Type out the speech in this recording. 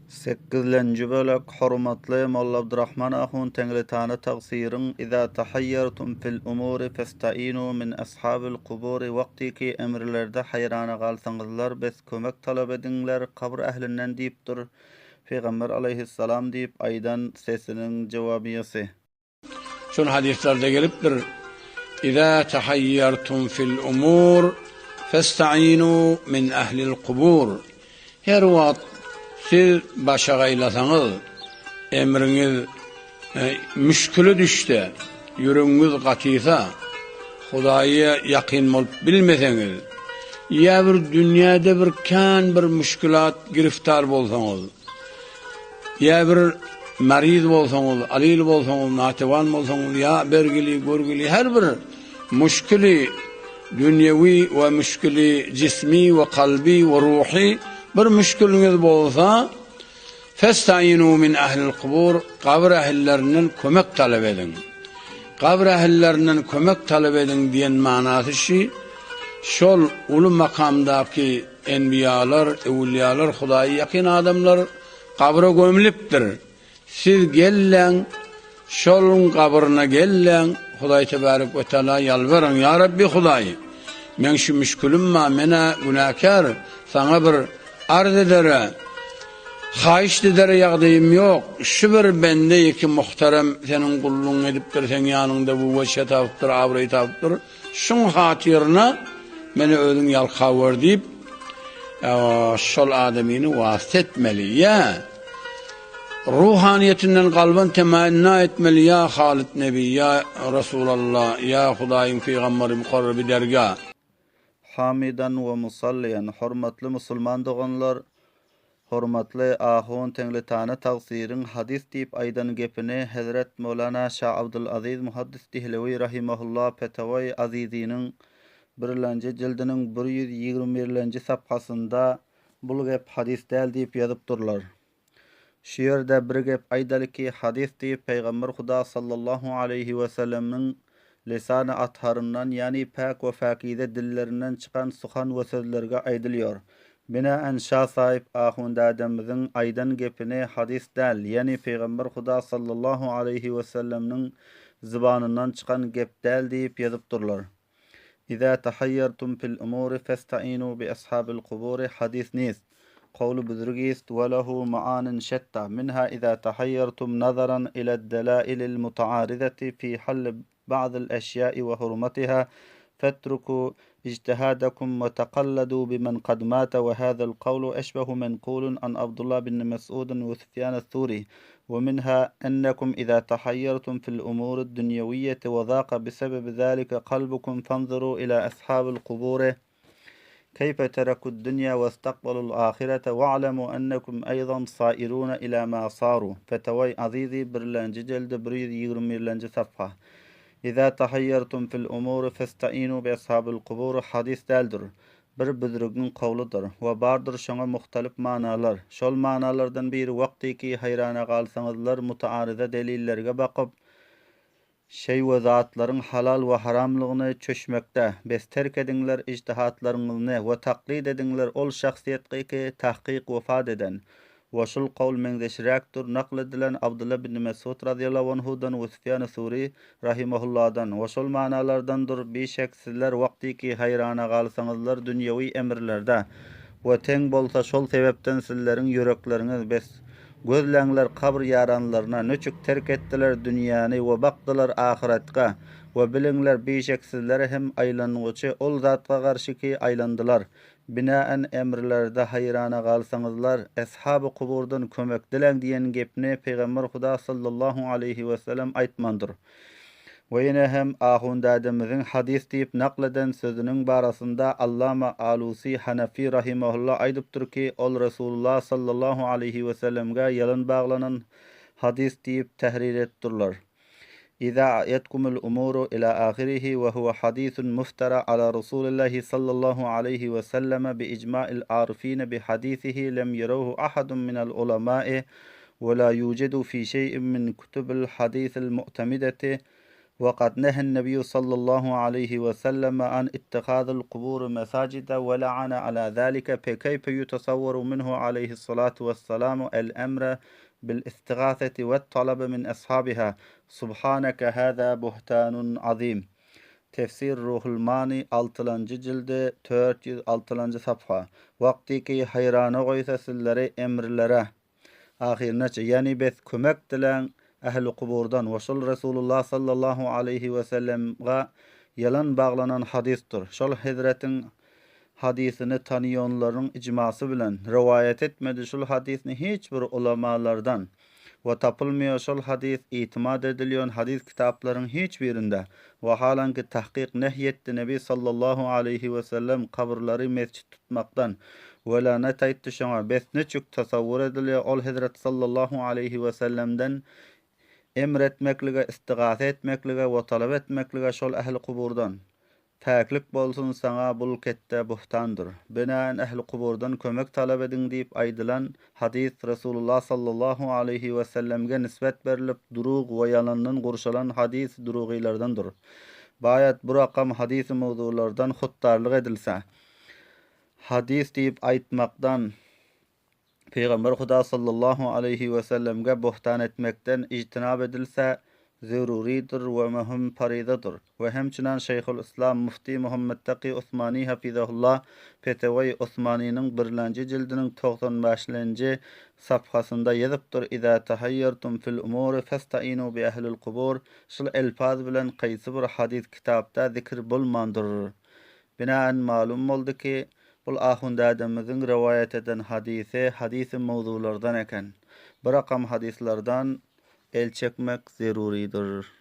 Sekizlenji bölek Hormatly Molla Abdurrahman ahun Teňritana tagsyryň Iza tahaýýartum fil umuri festainu min ashabil kuburi wagtyky emrlerde haýrana galsaňyzlar bes kömek talap ediňler kabr ählinden diýipdir Pygamber alaýhyssalam diýip aýdan sesiniň jowabyýasy. Şol hadyslarda gelipdir, Iza tahaýýartum fil umur festainu min ehlil kubur. Her wagt siz başagaýlasaňyz, emriňiz müşküle düşse, ýüregiňiz gatysa, Hudaýa ýakyn bolup bilmeseňiz, ýa bir dünýäde bir kän bir müşkülat giriftar bolsaňyz, Ýa bir maryz bolsaňyz, alyl bolsaňyz, natewan bolsaňyz, ýa bergili, görgüli, her bir muşkili dünýewi we muşkili jismi we kalby we ruhy bir muşkiliňiz bolsa, festainu min ahlil kubur, gabyr ähillerinden kömek talap ediň. Gabyr ähillerinden kömek talap ediň diýen manasy şi, şol uly makamdaky Enbiýalar, öwülýalar, Hudaýa ýakyn adamlar gabra gömlüpdir. Siz gelläň, şoluň gabryna gelläň, Hudaý tebärek we teala ýalbaryň, Ýa Rabbi Hudaý, meň şu müşgülim bar, men-ä günäkär, Saňa bir arz edere, haýyşt edere ýagdaýym ýok. Şu bir bende ýeke muhterem Seniň gullugyňy edipdir, Seň ýanyňda bu weçhe tapypdyr, abraý tapypdyr. Şuň hatyryna meni özüň ýalkawer diýip, şol adamyny wasyt etmeli. Ýa ruhanyýetinden galban temenna etmeli, ýa Halyt Nebi, ýa Resulalla, ýa Hudaýyň pygambary mukarraby dergah. Hamidan we musalliýan, hormatly musulman doganlar, Hormatly ahun Teňlitana tagsyryň hadys diýip aýdan gepini hezret Mowlana Şa Abdul Aziz Muhaddis Dihlewi rahimehullah Fetawai Azizynyň birlenji jildiniň 121-lenji saphasynda bul gep hadys däl diýip ýazypdyrlar. Şu ýerde bir gep aýdaly ki hadys diýip Pygamber Huda sallallahu aleýhi we sellemiň lisany atharyndan ýani päk we päkize dillerinden çykan suhan we sözlerge aýdylýor. Binaen Şa Saýyp ahundädemiziň aýdan gepini hadys däl, ýani Pygamber Huda sallallahu aleýhi wesellemniň zybanyndan çykan gep däl diýip ýazypdyrlar. Iza tahaýýartum fil umuri festainu bi ashabil kuburi hadys nist. Kowly büzrük ist we lehu maanin şetta minha iza tahaýýartum nazaran iled-delailil mutaarizati fi halli ba'dil eşýa'i we hurmatiha fetruku ijtihadakum we taqalladu bimen kad mata we hazal kawlu eşbehu menkulun an Abdullah bin Mes'udin we Sufyan es-Suri we minha ennekum iza tahaýýartum fil umurid dünýewiýeti we zaka bisebebi zalika kalbukum fanzuru ila ashabil kuburi Keýfe terekud-dünýä westaqbalul ahirete wa'lemu ennekum eýzan sairune ila ma saru. Fetawai Azizi birlenji jeldi 121-lenji safha. Iza tahaýýartum fil umuri festainu bi ashabil kubur hadys däldir. Bir büzrügiň kowludyr. We bardyr şoňa muhtalyp manalar. Şol manalardan biri wagtyky haýrana galsaňyzlar mutaaryza delillerge bakyp, Şeý we zatlaryň halal we haramlygyny çöşmekde, bes terk ediňler ijtihatlaryňyzny we taklyt ediňler ol şahsyýetgyky tahkyk wefat eden we şul kawl meňzeşräkdir nakl edilen Abdylla ibn Mesud razyýallahu anhudan we Sufýany Sury rahimahulladan we şol manalardandyr bişek sizler wagtyky haýrana galsaňyzlar dünýewi emrlerde we teň bolsa şol sebepden sizleriň ýürekleriňiz bes Gözläňler kabr ýaranlaryna, nüçük terk etdiler dünýäni we bakdylar ahyretga, we biliňler bişek sizlere hem aýlanguçy ol zatga garşy ki aýlandylar. Binaen emrlerde haýrana galsaňyzlar, eshaby kuburdan kömek diläň diýen gepni Pygamber Huda sallallahu aleýhi wesellem aýtmandyr. We ýene hem ahundädemiziň hadys diýip nakl eden sözüniň barasynda Allama Alusi Hanefi rahimahulla aýdypdyr ki, ol Resulullah sallallahu aleýhi wesellemge ýalyn baglanan hadys diýip tährir edipdirler. Iza a'ýetkumul umuru ila ahirihi we huwa hadisun muftara ala Rasulillahi sallallahu aleýhi weselleme bi ijma'il arifine bi hadisihi lem ýerawhu ahadun minel ulama'i we la ýujedu fi şeý'in min kutubil hadisil mu'temideti. Wa kad nehen nebiýu sallallahu aleýhi we selleme an ittihazil kuburi mesajide we la'ana ala zalike fekeýfe ýutasawwaru minhu aleýhissalatu wessalamu el emre bil istigaseti wet talabe min ashabiha Subhaneke haza buhtanun azim. Tefsir Ruhul Many altylanjy jildi 406-njy safha. Wagtyky haýrana goýsa sizleri emrilere. Ahyrynaça, ýagny bes kömek diläň ähli kuburdan we şol Resulullah sallallahu aleýhi we sellemga ýalan baglanan hadysdyr. Şol hezretiň hadysyny tanyýanlaryň ijmasy bilen rowaýat etmedi şul hadysny hiç bir ulamalardan we tapylmýar şol hadys itimat edilýän hadys kitaplaryň hiç birinde wahalanki tahkyk nehy etdi Nebi sallallahu aleýhi we sellem kabyrlary mesjit tutmakdan we lanet aýtdy şoňa bes niçik tasawwur edilýär ol hezret sallallahu aleýhi we sellemden emr etmeklige istigasa etmeklige we talap etmeklige şol ähli kuburdan Päklik bolsun saňa bul ketde buhtandyr. Binaen ähli kuburdan kömek talap ediň diýip aýdylan hadys Resulullah sallallahu aleýhi we sellemge nisbet berlip durug we ýalandan gurşalan hadys durugylardandyr. Baýat bu rakam hadysy mowzulardan hutdarlyk edilse. Hadys diýip aýtmakdan Pygamber Huda sallallahu aleýhi we sellemge buhtan etmekden ijtinap edilse zerurydyr we möhüm paryzadyr. We hemçinan Şeýhul Yslam Mufti Muhammet Taki Osmani hafizahullah Fetewaýy Osmanynyň birlenji jildiniň 95-lenji safhasynda ýazypdyr, Iza tahaýýartum fil umuri festainu bi ehlil kubur Şul elpaz bilen kaýsy bir hadys kitapda zikr bolmandyr. Binaen malum boldy ki, bul ahun dädemiziň rowaýat eden hadysy hadysy mowzulardan eken. Bu rakam hadyslardan el çekmek zerurydyr.